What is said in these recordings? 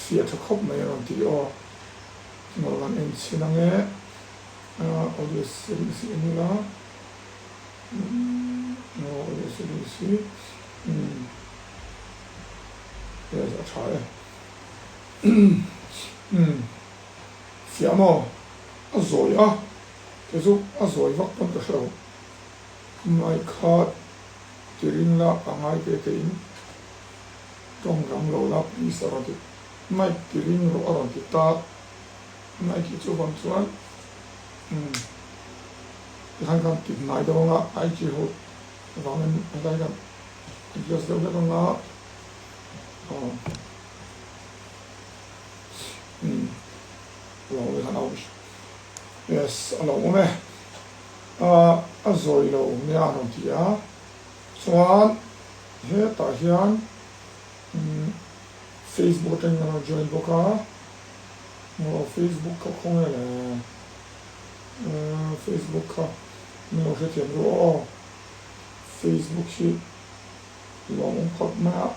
Fiah tha khawp mai a rawn ti aw. Englo kan en chhin ang e. Audio settings hi en ila. Aw audio settings hi umm yes a tha e. Umm fiah maw? A zawi a, kei chu a zawi vak pawn ka hre lo. Mic kha ti ring la a ngai te te in tawng rang lo la please a rawn ti mic ti ring rawh a rawn ti ta mic hi chuvang chuan umm tikhan kan ti hnai deuh anga IG ho vangin helai kan adjust deuh hlek anga aw umm lo khan a awm yes a lo awm e. A a zawi lo nia an rawn ti a, chuan hetah hian Facebook atangin an rawn join bawk a, aw Facebook kha khawnge le Facebook kha min lo hrethiam ru aw, Facebook hi lawmawm khawp mai a,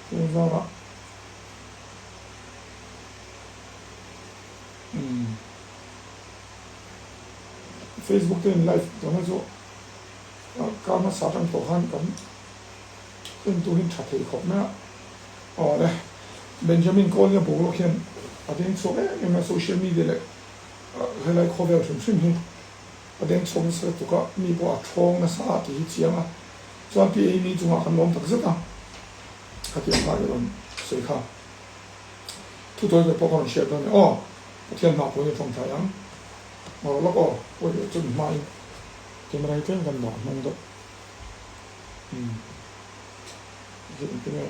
tun zarah umm. Facebook te in live tawhna chu kar hmasa atang tawh khan kan en tur hi tha thei khawp mai a. Aw le, Benjamin Kawlnia boruak hian a deng chhuak em em a, social media leh helai khawvel hrim hrim hi a deng chhuak nasa lutuk a, mi pawh a thawng nasa a tih hi chiang a. Chuan Pi Amy chungah kan lawm tak zet a, khatiang kha i rawn sawi kha. Thutawi ve pawh ka rawn hriat dawn e aw. Pathian hma pawhin a tawngtai ang. Ngaw lawk aw, pawi leh chumi hmain camera hi tlem kan dah hnung deuh. Umm zir engtin nge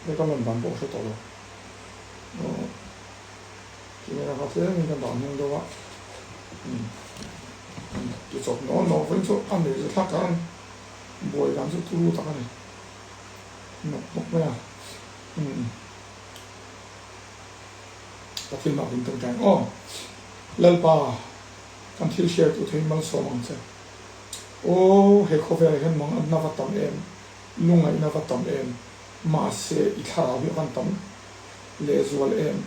he ka lan dan pawh ka hre tawh lo. Aw camera kha tlemin kan dah hnung deuh a. Umm ti chawp nawn nawn vawiin chu a nei za thlak ang buai dan chu turu tak a ni. Nawk nawk mai a. Umm. Pathian mah vin tawngtai ang aw. Lalpa, kan thil share tu thei malsawm ang che. Aw, he khawvelah hian mang anna va tam em, lungaihna va tam em, mahse i thlarau hi a van tam lehzual em,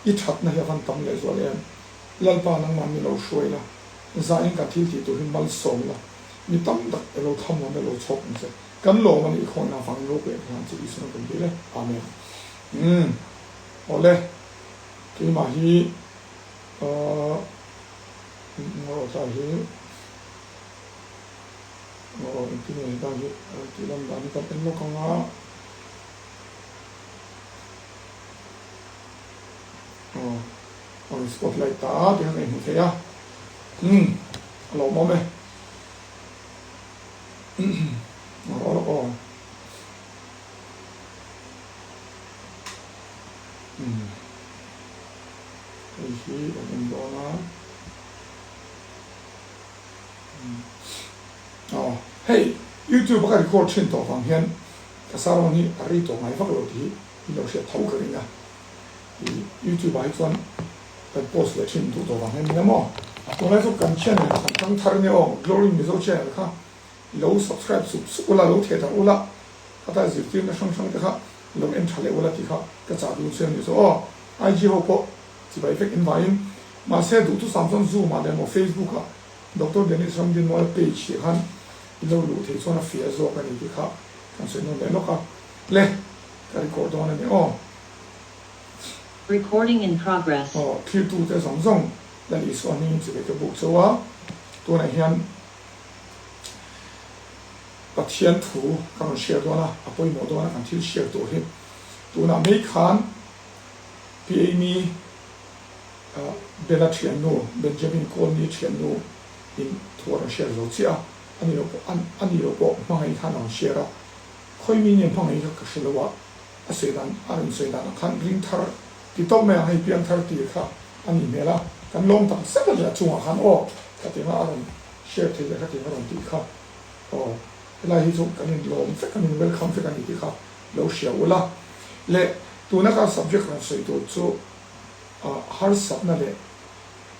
i thatna hi a van tam lehzual em. Lalpa nangmah mi lo hruai la, zain kan thil tih tur hi malsawm la, mi tam tak elo thlamuan elo chhawk ang che. Kan lawm a nih khawhna vang ropui ang hian chu Isua kan dil e. Amen. Umm. Awle, keimah hi aw rawh hi aw engtin nge hetlai hi a rawn tih lan dan hi kan en lawk ang a. Aw a rawn spotlight ta a tih kha ka inhmu thei a. Umm a lawmawm e. Aw rawh aw. Umm hei hi kan en dawn a umm aw hei youtube a ka record thin tawh vang hian ka sermon hi a rei tawh ngai vak lo tih hi in lo hriat tho ka ring a ih youtube ah hi chuan kan post leh thin duh tawh vang hian nia maw tunlai chu kan channel kan tang thar ania aw glory mizo channel kha lo subscribe sup sup ula lo theh darh ula khata zirtirna hrang hrang te kha Lo en tha leh ula tih kha ka chah duh che a ni chu aw. IG ho pawh chibai vek in vaiin. Mahse duhthusam chuan Zoom ah leh emaw Facebook ah Doctor Dennis Ramdinmawia page tih khan i lo luh theih chuan a fiah zawk a ni tih kha kan sawi nawn leh lawk a. Le, ka record dawn a ni aw. Recording in progress. Aw, thiltute zawng zawng Lal Isua hmingin chibai ka buk cheu a, tunah hian Pathian thu ka rawn share dawn a, a pawimawh dawn a kan thil share tur hi. Tunah mai khan Pi Amy Bella thiannu, Benjamin Colney thiannu in thu a rawn share zo chiah a, ani lo pawh ani lo pawh hmangaih khan a rawn share a, khawi mi nge hmangaih kha ka hre lo a, a sawi dan a rawn sawi danah khan ring thar ti tawp mai ang hei piang thar tir kha a nih hmel a, kan lawm tak zet a leh a chungah khan aw ka ti anga a rawn share thei leh ka ti anga a rawn tih kha. Aw, helai hi chu kan inlawm vek, kan in welcome vek a ni tih kha lo hria ula. Leh tuna ka subject rawn sawi tur chu harsatna leh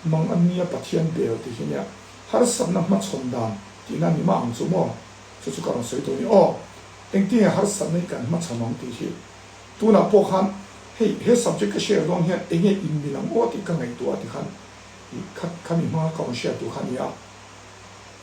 mang an nia Pathian bel tih hi nia, harsatna hmachhawn dan tihna a ni mah ang chu maw? Chu chu ka rawn sawi tur a ni. Aw, engtinge harsatna hi kan hmachhawn ang tih hi tunah pawh khan. Hei he subject ka share dawn hian enge in mil ang aw tih ka ngaihtuah tikhan ih kha khami hmanga ka rawn share tur kha a ni a.